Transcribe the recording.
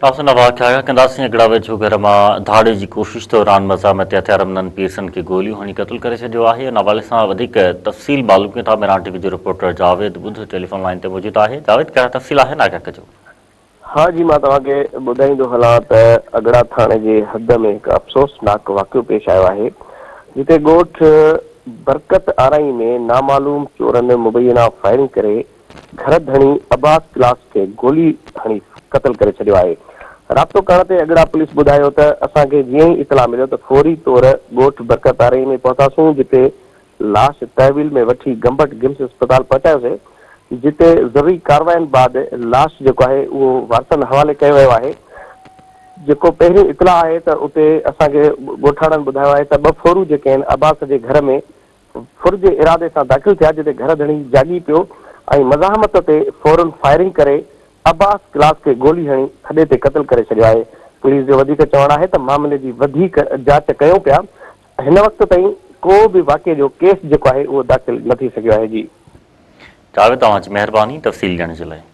تاسو واقعا ڪنداسين اڳڙا ويجهو گهر مان ڌاڙي جي ڪوشش دوران مزاحمتي هٿياربندن پيرسن کي گوليون هڻي قتل ڪري ڇڏيو آهي ان حوالي سان وڌيڪ تفصيل معلوم ڪيون ٿا ميران ٽي وي جو رپورٽر جاويد ٻڌ ٽيليفون لائين تي موجود آهي جاويد ڪهڙا تفصيل آهن آگاهه ڪجو. ها جي مان توهان کي ٻڌائيندو هلان ته اڳڙا ٿاڻي جي حد ۾ هڪ افسوسناڪ واقعو پيش آيو آهي جتي ڳوٺ برڪت آرائين ۾ نامعلوم چورن مبينا فائرنگ ڪري گهر ڌڻي عباس ڪلاس کي گولي هڻي قتل ڪري ڇڏيو آهي. رابطو ڪرڻ تي اڳڙا پوليس ٻڌايو ته اسان کي جيئن ئي اطلاع مليو ته فوري طور ڳوٺ برڪت آرائي ۾ پهتاسون جتي لاش تحويل ۾ وٺي گمبٽ گمس اسپتال پهچايوسي جتي ضروري ڪارواين بعد لاش جيڪو آهي اهو وارثن حوالي ڪيو ويو آهي. جيڪو پهريون اطلاع آهي ته اتي اسان کي ڳوٺاڻن ٻڌايو آهي ته ٻه ڦورو جيڪي آهن عباس جي گهر ۾ ڦر جي ارادي سان داخل ٿيا جتي گهر ڌڻي جاڳي پيو ۽ مزاحمت تي فورن فائرنگ ڪري عباس ڪلاس کي گولي هڻي ٿڏي تي قتل ڪري ڇڏيو آهي. پوليس جو وڌيڪ چوڻ آهي ته معاملي جي وڌيڪ جاچ ڪيون پيا هن وقت تائين ڪو به واقعي جو ڪيس جيڪو آهي اهو داخل نه ٿي سگهيو آهي جي. جاويد اوهان جي مهرباني تفصيل ڏيڻ جي لاء.